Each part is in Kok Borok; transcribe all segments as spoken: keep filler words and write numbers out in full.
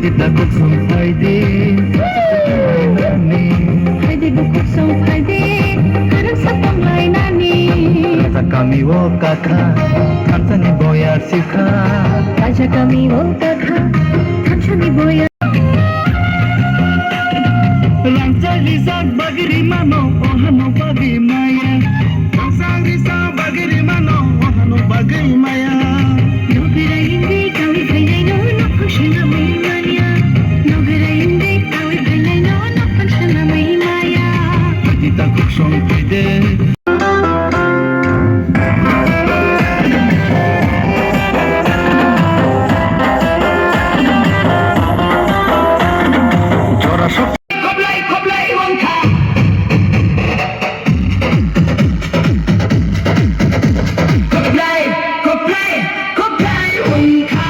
Kita kuk song phaidi, nani. Phaidi bukhuk song phaidi, harang sa tonglainani. Kacha kami o kakha, thamsani boya sikha. Kacha kami o kakha, thamsani boya. Rangchak rijak bagwi rimano, ohano bagwi maya. Rangchak rijak bagwi rimano, ohano bagwi maya. Nogwira hindi kawi phainaino, nokhung swnamwi maya. Nogwira hindi kawi phainaino, nokhung swnamwi maya. Phaidi ta kuk song phaidi. Jora sok. Khublai, khublai wngkha. Khublai, khublai, khublai wngkha.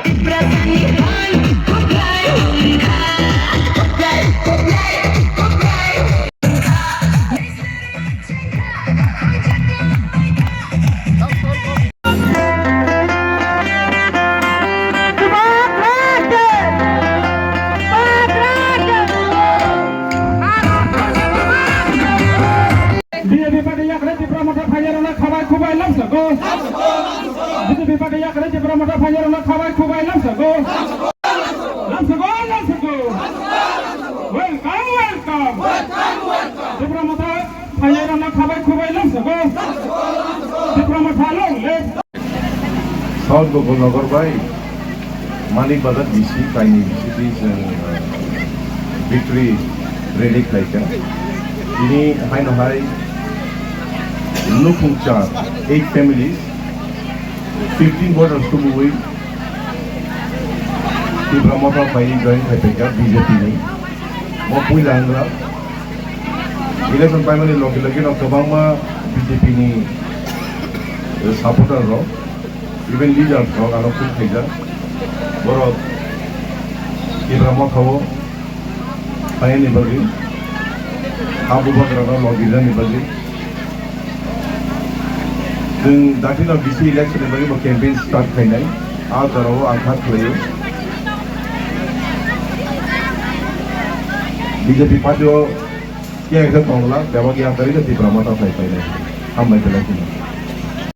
Tiprasani hwn khublai wngkha. Khublai, khublai, khublai wngkha. B J P party yakre Tipra Motha phaiyarokno khabai khubai lamsoko. B J P party yakre Tipra Motha phaiyarokno khabai khubai lamsoko. Lamsoko, lamsoko. Welcome, welcome. Tipra Motha phaiyarokno khabai khubai lamsoko. Tipra Motha long live. South Gokul Nagar bai Manik Bazar B C kaini B C P chwng victory rally khlaikha. Tini haino hai nukhung char, eight families, fifteen voters tubuwi Tipra Motha bai join khaiphaikha B J P ni. Mo puila wngkha. Election paimani logi logi no kwbangma B J P ni, eh, supporter rok, even leaders rok ano phone khaijak. Borok Tipra Motha o phaiyani bagwi, ha bubagra no logi rwni bagwi. Chwng dakhilno B C election ni bagwi bo campaign start khainai. A jorao ang kha khlaio. B J P party o khe khe tongla, bebak yang tari khe Tipra Motha phai phainai. Hambai belai kheno.